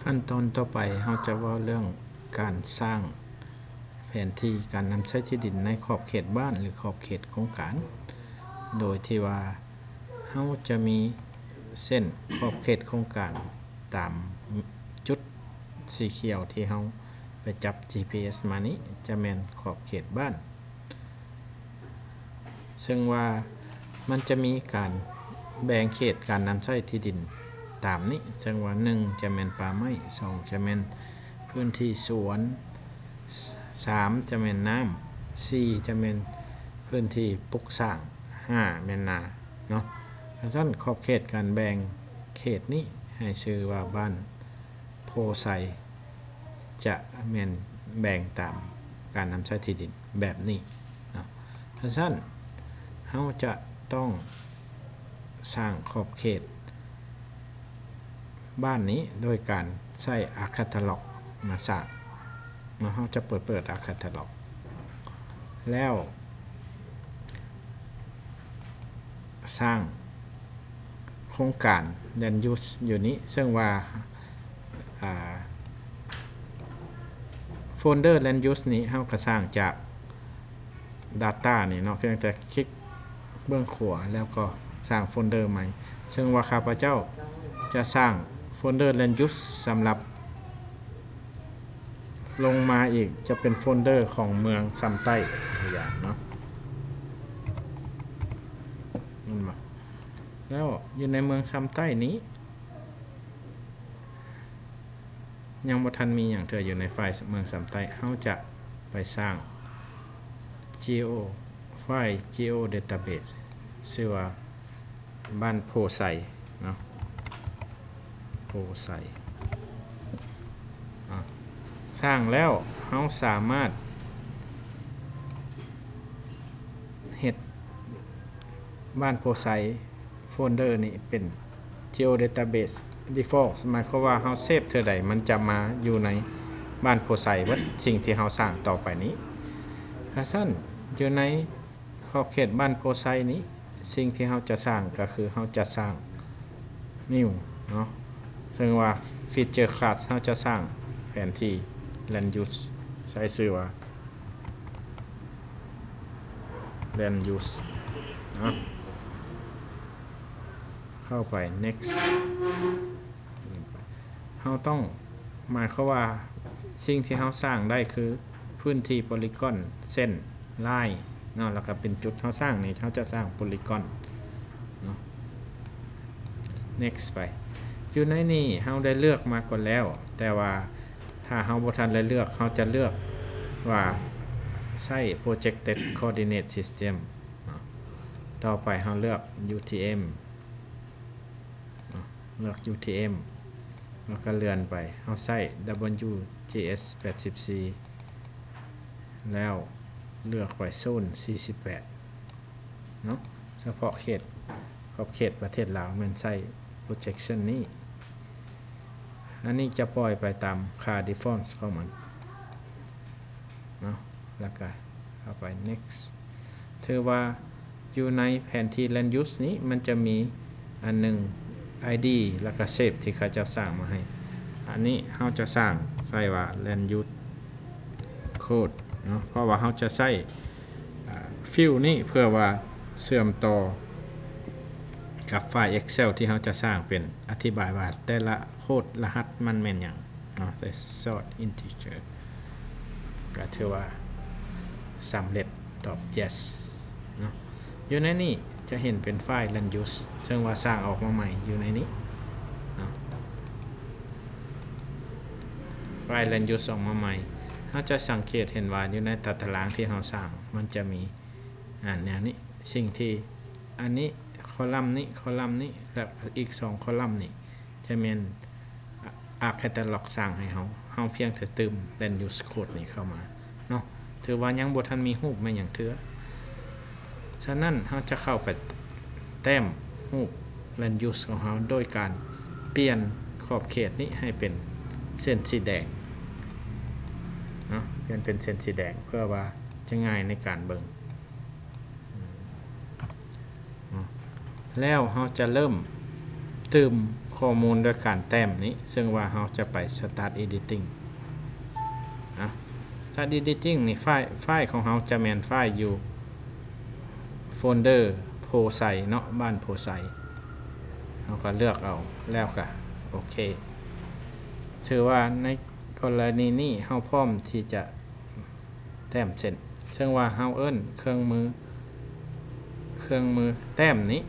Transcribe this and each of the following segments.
ຂັ້ນຕອນຕໍ່ໄປເຮົາຈະເວົ້າເລື່ອງການສ້າງແຜນທີ່ການນຳໃຊ້ທີ່ດິນໃນຂອບເຂດບ້ານ ຫຼື ຂອບເຂດໂຄງການ ໂດຍທີ່ວ່າເຮົາຈະມີເສັ້ນຂອບເຂດໂຄງການຕາມຈຸດສີຂຽວທີ່ເຮົາໄປຈັບ ຈີພີເອັສ ມານີ້ ຈະແມ່ນຂອບເຂດບ້ານ. ເຊິ່ງວ່າມັນຈະມີການແບ່ງເຂດການນຳໃຊ້ທີ່ດິນຕາມນີ້ ເຊິ່ງວ່າ ໜຶ່ງ ຈະແມ່ນປ່າໄມ້, ສອງ ຈະແມ່ນພື້ນທີ່ສວນ, ສາມ ຈະແມ່ນນ້ຳ, ສີ່ ຈະແມ່ນພື້ນທີ່ປຸກສ້າງ, ຫ້າ ແມ່ນນາເນາະ. ຄັນຊັ້ນຂອບເຂດການແບ່ງເຂດນີ້ໃຫ້ຊື່ວ່າບ້ານ ໂພໄຊ ຈະແມ່ນແບ່ງຕາມການນຳໃຊ້ທີ່ດິນແບບນີ້ເນາະ. ຄັນຊັ້ນເຮົາຈະຕ້ອງສ້າງຂອບເຂດບ້ານນີ້ໂດຍການໃຊ້ Arc Catalog ມາສ້າງເນາະ. ເຮົາຈະເປີດ ເປີດ Arc Catalog ແລ້ວ ສ້າງໂຄງການ Land Use ຢູ່ນີ້ ເຊິ່ງວ່າ ອາ ໂຟນເດີ Land Use ນີ້ເຮົາກໍສ້າງຈາກ Data ນີ້ເນາະ, ພຽງແຕ່ຄລິກເບື້ອງຂວາ ແລ້ວກໍສ້າງໂຟນເດີໃໝ່. ເຊິ່ງວ່າຂ້າພະເຈົ້າຈະສ້າງໂຟນເດີ Land Use ສຳລັບ ລົງມາອີກຈະເປັນໂຟນເດີຂອງເມືອງຊຳໃຕ້ ຕົວຢ່າງເນາະ ແມ່ນບໍ່? ແລ້ວຢູ່ໃນເມືອງຊຳໃຕ້ນີ້ ຍັງບໍ່ທັນມີຫຍັງເທື່ອຢູ່ໃນໄຟລ໌ເມືອງຊຳໃຕ້. ເຮົາຈະໄປສ້າງ Geo ໄຟລ໌ Geodatabase ຊື່ວ່າ ບ້ານໂພໄຊເນາະ ໂພໄຊເນາະ. ສ້າງແລ້ວເຮົາສາມາດເຮັດບ້ານໂພໄຊໂຟນເດີນີ້ເປັນ Geodatabase Default ໝາຍຄວາມວ່າເຮົາເຊບເທື່ອໃດ ມັນຈະມາຢູ່ໃນບ້ານໂພໄຊເບິດ ສິ່ງທີ່ເຮົາສ້າງຕໍ່ໄປນີ້. ຄັນຊັ້ນ ຢູ່ໃນ ຂອບເຂດບ້ານໂພໄຊນີ້ ສິ່ງທີ່ເຮົາຈະສ້າງກໍຄືເຮົາຈະສ້າງ New ເນາະ, ເຊິ່ງວ່າ Feature Class ເຮົາຈະສ້າງແຜນທີ່ Land Use ໃຊ້ຊື່ວ່າ Land Use ເນາະ. ເຂົ້າໄປ Next ເຮົາຕ້ອງ ໝາຍຄວາມວ່າສິ່ງທີ່ເຮົາສ້າງໄດ້ຄືພື້ນທີ່ໂພລີກອນ ເສັ້ນລາຍເນາະ ແລ້ວກໍເປັນຈຸດ. ເຮົາສ້າງນີ້ ເຮົາຈະສ້າງໂພລີກອນເນາະ. Next ໄປ. ຢູ່ໃນນີ້ເຮົາໄດ້ເລືອກມາກ່ອນແລ້ວ, ແຕ່ວ່າຖ້າເຮົາບໍ່ທັນໄດ້ເລືອກ ເຮົາຈະເລືອກວ່າໃຊ້ Projected Coordinate System ເນາະ. ຕໍ່ໄປເຮົາເລືອກ UTM ເນາະ ເລືອກ UTM ແລ້ວກໍເລື່ອນໄປ ເຮົາໃຊ້ WGS ແປດສິບສີ່ ແລ້ວເລືອກໄປໂຊນສີ່ສິບແປດເນາະ. ສະເພາະເຂດ ຂອບເຂດປະເທດລາວແມ່ນໃຊ້ projection ນີ້. ອັນນີ້ຈະປ່ອຍໄປຕາມຄ່າ default ຂອງມັນເນາະ ແລ້ວກໍເຂົ້າໄປ next. ຖືວ່າຢູ່ໃນແຜນທີ່ land use ນີ້ ມັນຈະມີອັນໜຶ່ງ ID ແລ້ວກໍ shape ທີ່ເຂົາເຈົ້າສ້າງມາໃຫ້. ອັນນີ້ເຮົາຈະສ້າງໃສ່ວ່າ land use code ເນາະ ເພາະວ່າເຮົາຈະໃຊ້ ອາ field ນີ້ເພື່ອວ່າເຊື່ອມຕໍ່ກັບໄຟລ໌ Excel ທີ່ເຮົາຈະສ້າງເປັນອະທິບາຍວ່າແຕ່ລະໂຄດລະຫັດມັນແມ່ນຫຍັງເນາະ ໃສ່ short integer ກໍຖືວ່າສຳເລັດ ຕອບ yes ເນາະ. ຢູ່ໃນນີ້ຈະເຫັນເປັນໄຟລ໌ land use ເຊິ່ງວ່າສ້າງອອກມາໃໝ່ຢູ່ໃນນີ້ເນາະ ໄຟລ໌ land use ອອກມາໃໝ່. ເຮົາຈະສັງເກດເຫັນວ່າຢູ່ໃນຕາຕະລາງທີ່ເຮົາສ້າງ ມັນຈະມີ ອາ ແນວນີ້ ສິ່ງທີ່ ອັນນີ້ column ນີ້ column ນີ້ ແລະ ອີກສອງ column ນີ້ ຈະແມ່ນ Arc Catalog ສ້າງໃຫ້ເຮົາ. ເຮົາພຽງແຕ່ຕື່ມ land use code ນີ້ເຂົ້າມາເນາະ. ຖືວ່າຍັງບໍ່ທັນມີຮູບແມ່ນຫຍັງເທື່ອ. ສະນັ້ນ ເຮົາຈະເຂົ້າໄປແຕ້ມຮູບ land use ຂອງເຮົາ ໂດຍການປ່ຽນຂອບເຂດນີ້ໃຫ້ເປັນເສັ້ນສີແດງເນາະ, ປ່ຽນເປັນເສັ້ນສີແດງ ເພື່ອວ່າຈະງ່າຍໃນການເບິ່ງ. ເນາະ ແລ້ວເຮົາຈະເລີ່ມຕື່ມ ຂໍ້ມູນດ້ວຍການແຕ້ມນີ້ ເຊິ່ງວ່າເຮົາຈະໄປ Start Editing ນະ Start Editing ນີ້ ໄຟລ໌ ໄຟລ໌ຂອງເຮົາຈະແມ່ນໄຟລ໌ຢູ່ໂຟນເດີໂພໄຊເນາະ ບ້ານໂພໄຊ ເຮົາກໍເລືອກເອົາ ແລ້ວກໍໂອເຄ ຖືວ່າໃນກໍລະນີນີ້ເຮົາພ້ອມທີ່ຈະ ແຕ້ມເສັ້ນ ເຊິ່ງວ່າເຮົາເອີ້ນເຄື່ອງມື ເຄື່ອງມືແຕ້ມນີ້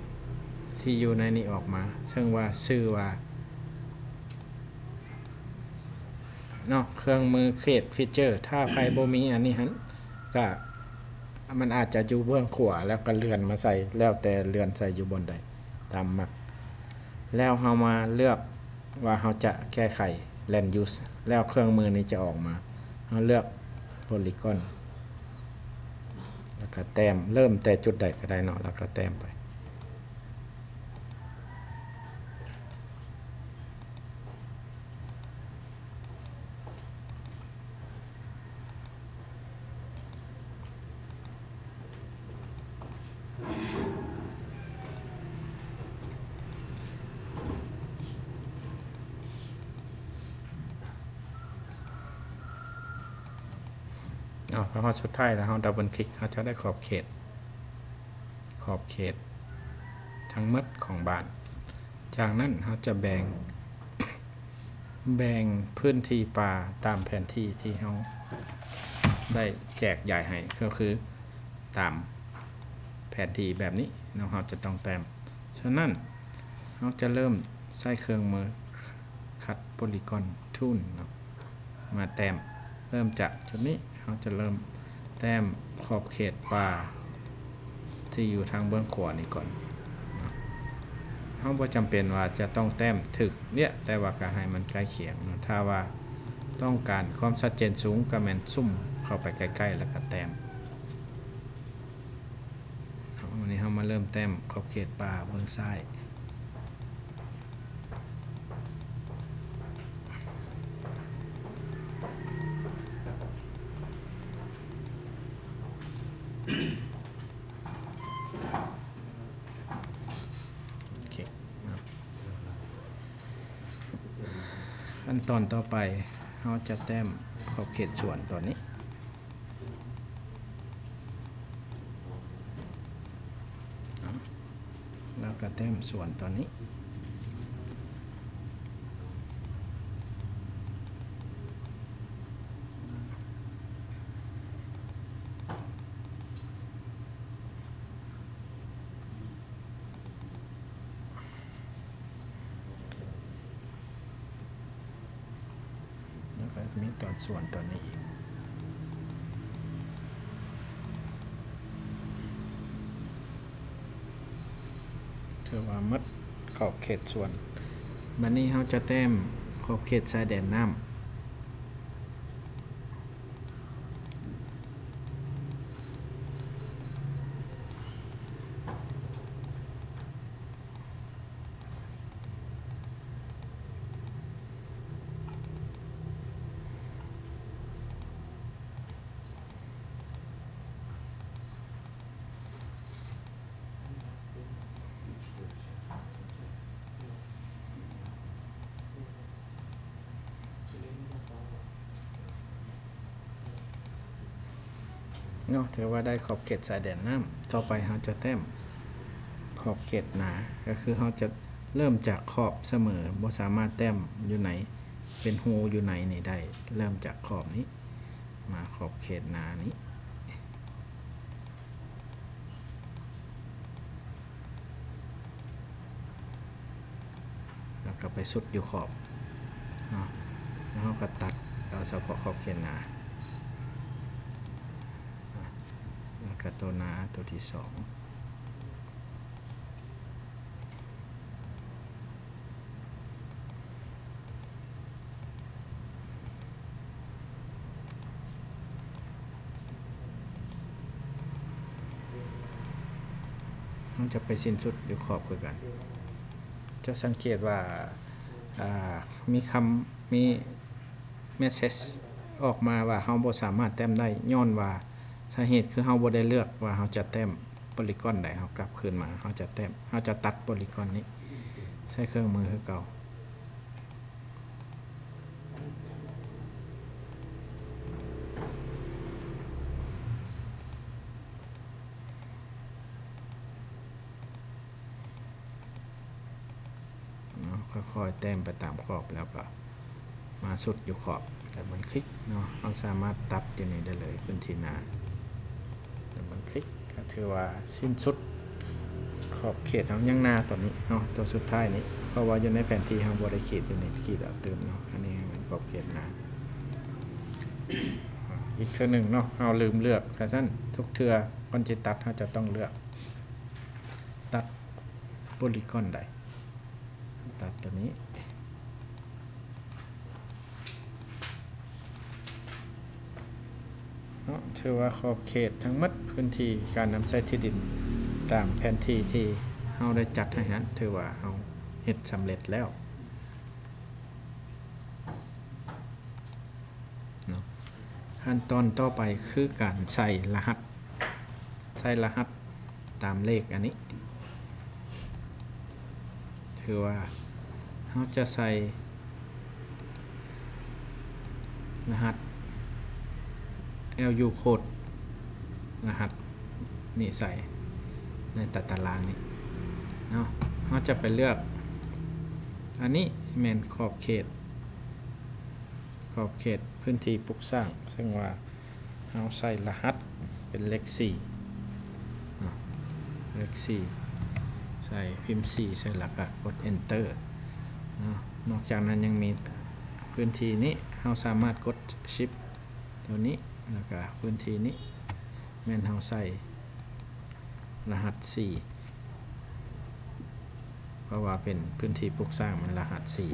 ທີ່ຢູ່ໃນນີ້ອອກມາ ເຊິ່ງວ່າຊື່ວ່າເນາະ ເຄື່ອງມື Create Feature ຖ້າໃຜບໍ່ມີອັນນີ້ຫັ້ນ ກະມັນອາດຈະຢູ່ເບື້ອງຂວາ ແລ້ວກະເລື່ອນມາໃສ່ ແລ້ວແຕ່ເລື່ອນໃສ່ຢູ່ບ່ອນໃດຕາມມັກ ແລ້ວເຮົາມາເລືອກ ວ່າເຮົາຈະແກ້ໄຂ Land Use ແລ້ວເຄື່ອງມືນີ້ຈະອອກມາ ເຮົາເລືອກ Polygon ແລ້ວກະແຕ້ມ ເລີ່ມແຕ່ຈຸດໃດກໍໄດ້ເນາະ ແລ້ວກະແຕ້ມໄປ. ເອົາ ພໍຮອດສຸດທ້າຍແລ້ວ ເຮົາດັບເບິນຄລິກ ເຮົາຈະໄດ້ຂອບເຂດ ຂອບເຂດທັງໝົດຂອງບ້ານ. ຈາກນັ້ນເຮົາຈະແບ່ງ ແບ່ງພື້ນທີ່ປ່າຕາມແຜນທີ່ທີ່ເຮົາໄດ້ແຈກຢາຍໃຫ້ ກໍຄືຕາມແຜນທີ່ແບບນີ້ເນາະ ເຮົາຈະຕ້ອງແຕ້ມ. ສະນັ້ນເຮົາຈະເລີ່ມໃຊ້ເຄື່ອງມື Cut Polygon Tool ເນາະ ມາແຕ້ມ. ເລີ່ມຈາກຈຸດນີ້ ເຮົາຈະເລີ່ມແຕ້ມຂອບເຂດປ່າທີ່ຢູ່ທາງເບື້ອງຂວານີ້ກ່ອນເນາະ. ເຮົາບໍ່ຈຳເປັນວ່າຈະຕ້ອງແຕ້ມຖືກເນຍ ແຕ່ວ່າກໍໃຫ້ມັນໃກ້ຄຽງເນາະ. ຖ້າວ່າຕ້ອງການຄວາມຊັດເຈນສູງ ກໍແມ່ນຊູມເຂົ້າໄປໃກ້ໆ ແລ້ວກໍແຕ້ມ. ເອົາ ວັນນີ້ເຮົາມາເລີ່ມແຕ້ມຂອບເຂດປ່າເບື້ອງຊ້າຍ. ໂອເຄ ຂັ້ນຕອນຕໍ່ໄປ ເຮົາຈະແຕ້ມຂອບເຂດສວນຕົວນີ້. ແລ້ວກໍແຕ້ມສວນຕົວນີ້ ແລ້ວກໍມີຕອນສວນຕົວນີ້ອີກ ຖືວ່າໝົດຂອບເຂດສວນ. ບັດນີ້ເຮົາຈະແຕ້ມຂອບເຂດຊາຍແດນນ້ຳ. ເນາະ ຖືວ່າໄດ້ຂອບເຂດຊາຍແດນນ້ຳ. ຕໍ່ໄປເຮົາຈະແຕ້ມຂອບເຂດໜາ ກໍຄືເຮົາຈະເລີ່ມຈາກຂອບສະເໝີ ບໍ່ສາມາດແຕ້ມຢູ່ໃນ ເປັນຮູຢູ່ໃນນີ້ໄດ້ ເລີ່ມຈາກຂອບນີ້ ມາຂອບເຂດໜານີ້ ແລ້ວກໍໄປສຸດຢູ່ຂອບເນາະ ແລ້ວເຮົາກໍຕັດເອົາສະເພາະຂອບເຂດໜາ ແລ້ວກໍຕົວໜາຕົວທີສອງ. ເຮົາຈະໄປສິ້ນສຸດຢູ່ຂອບຄືກັນ. ຈະສັງເກດວ່າ ອາ ມີຄຳ ມີ message ອອກມາວ່າເຮົາບໍ່ສາມາດແຕ້ມໄດ້ ຍ້ອນວ່າສາເຫດຄືເຮົາບໍ່ໄດ້ເລືອກວ່າເຮົາຈະແຕ້ມ polygon ໃດ. ເຮົາກັບຄືນມາ ເຮົາຈະແຕ້ມ ເຮົາຈະຕັດ polygon ນີ້ ໃຊ້ເຄື່ອງມືຄືເກົ່າ. ຄ່ອຍແຕ້ມໄປຕາມຂອບ ແລ້ວກໍມາສຸດຢູ່ຂອບ ດັບເບິນຄລິກເນາະ. ເຮົາສາມາດຕັດຢູ່ນີ້ໄດ້ເລີຍ ພື້ນທີ່ໜ້າ ດັບເບິນຄລິກ ກໍຖືວ່າສິ້ນສຸດຂອບເຂດເຮົາ. ຍັງໜ້າຕົວນີ້ເນາະ ຕົວສຸດທ້າຍນີ້ ເພາະວ່າຢູ່ໃນແຜນທີ່ເຮົາບໍ່ໄດ້ຂີດຢູ່ນີ້ ຂີດເອົາຕື່ມເນາະ. ອັນນີ້ແມ່ນຂອບເຂດໜ້າ. ອີກເທື່ອໜຶ່ງເນາະ ເຮົາລືມເລືອກ ຖ້າຊັ້ນທຸກເທື່ອກ່ອນຈະຕັດ ເຮົາຈະຕ້ອງເລືອກ ຕັດໂປລີກອນໃດ ຕັດຕົວນີ້ເນາະ. ຖືວ່າຂອບເຂດທັງໝົດພື້ນທີ່ການນຳໃຊ້ທີ່ດິນຕາມແຜນທີ່ທີ່ເຮົາໄດ້ຈັດໃຫ້ຫັ້ນ ຖືວ່າເຮົາເຮັດສຳເລັດແລ້ວເນາະ. ຂັ້ນຕອນຕໍ່ໄປຄືການໃສ່ລະຫັດ ໃສ່ລະຫັດຕາມເລກອັນນີ້ ຖືວ່າເຮົາຈະໃສ່ລະຫັດ ແອລຢູ ໂຄດ ລະຫັດນີ້ໃສ່ໃນຕາຕະລາງນີ້ເນາະ. ເຮົາຈະໄປເລືອກ ອັນນີ້ແມ່ນຂອບເຂດ ຂອບເຂດພື້ນທີ່ປຸກສ້າງ ເຊິ່ງວ່າ ເຮົາໃສ່ລະຫັດເປັນເລກສີ່ເນາະ ເລກສີ່ ໃສ່ພິມສີ່ໃສ່ ແລ້ວກໍກົດເອັນເຕີເນາະ. ນອກຈາກນັ້ນຍັງມີພື້ນທີ່ນີ້ ເຮົາສາມາດກົດຊິບຕົວນີ້ ແລ້ວກໍພື້ນທີ່ນີ້ແມ່ນເຮົາໃສ່ ລະຫັດສີ່ ເພາະວ່າເປັນພື້ນທີ່ປຸກສ້າງ ແມ່ນລະຫັດສີ່.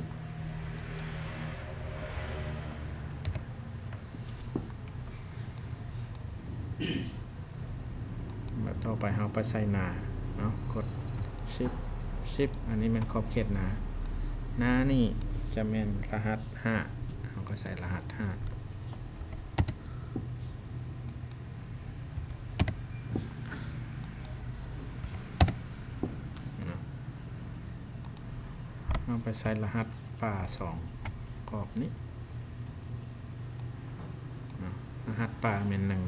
ແລ້ວຕໍ່ໄປເຮົາໄປໃສ່ໜ້າເນາະ ກົດຊິບ ຊິບ ອັນນີ້ແມ່ນຂອບເຂດໜ້າ ໜ້ານີ້ຈະແມ່ນລະຫັດຫ້າ ເຮົາກໍໃສ່ລະຫັດຫ້າ ເນາະ. ເຮົາໄປໃສ່ລະຫັດປ່າສອງກອບນີ້ເນາະ ລະຫັດປ່າແມ່ນໜຶ່ງ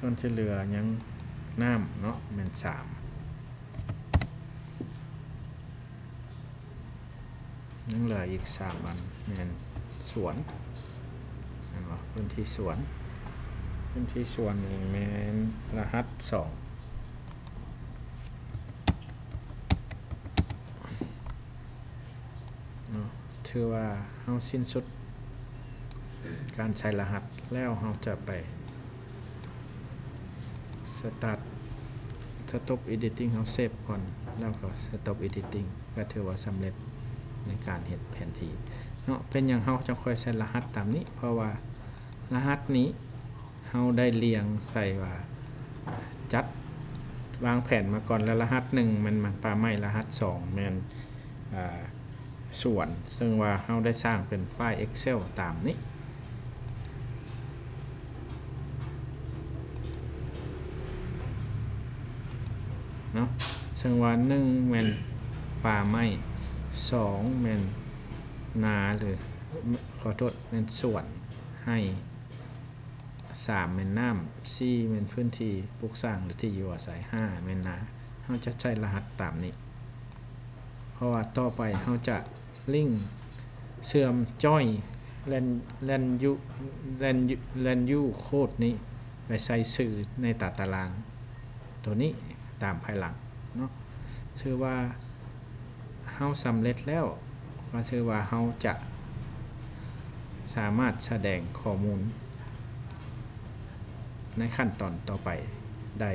ສ່ວນທີ່ເຫຼືອຍັງນ້ຳເນາະ ແມ່ນສາມ ຍັງເຫຼືອອີກສາມອັນ ແມ່ນສວນ ແມ່ນບໍ່? ພື້ນທີ່ສວນ ພື້ນທີ່ສວນນີ້ແມ່ນລະຫັດສອງເນາະ. ຖືວ່າເຮົາສິ້ນສຸດການໃສ່ລະຫັດແລ້ວ ເຮົາຈະໄປ ສະຕາດ ສະຕັອບເອດິດຕິ້ງ ເຮົາເຊບກ່ອນ ແລ້ວກໍສະຕັອບເອດິດຕິ້ງ ກໍຖືວ່າສຳເລັດໃນການເຮັດແຜນທີ່ເນາະ. ເປັນຫຍັງເຮົາຈັ່ງຄ່ອຍໃສ່ລະຫັດຕາມນີ້? ເພາະວ່າລະຫັດນີ້ເຮົາໄດ້ລຽງໃສ່ວ່າ ຈັດ ວາງແຜນມາກ່ອນແລ້ວ ລະຫັດໜຶ່ງແມ່ນ ມັນປ່າໄມ້ ລະຫັດສອງແມ່ນ ອາ ສວນ ເຊິ່ງວ່າເຮົາໄດ້ສ້າງເປັນໄຟລ໌ເອັກເຊວຕາມນີ້ເນາະ ເຊິ່ງວ່າໜຶ່ງແມ່ນປ່າໄມ້ ສອງແມ່ນນາ ຫຼື ຂໍໂທດ ແມ່ນສວນໄຮ່ ສາມແມ່ນນ້ຳ ສີ່ແມ່ນພື້ນທີ່ປຸກສ້າງ ຫຼື ທີ່ຢູ່ອາໄສ ຫ້າແມ່ນນາ. ເຮົາຈະໃສ່ລະຫັດຕາມນີ້ ເພາະວ່າຕໍ່ໄປເຮົາຈະລິ້ງເຊື່ອມຈອຍແລນ ແລນຢູ ແລນຢູ ແລນຢູໂຄດນີ້ໄປໃສ່ຊື່ໃນຕາຕະລາງໂຕນີ້ຕາມພາຍຫຼັງເນາະ. ຊື່ວ່າ ເຮົາສຳເລັດແລ້ວ ກໍຊື່ວ່າເຮົາຈະສາມາດສະແດງຂໍ້ມູນໃນຂັ້ນຕອນຕໍ່ໄປໄດ້.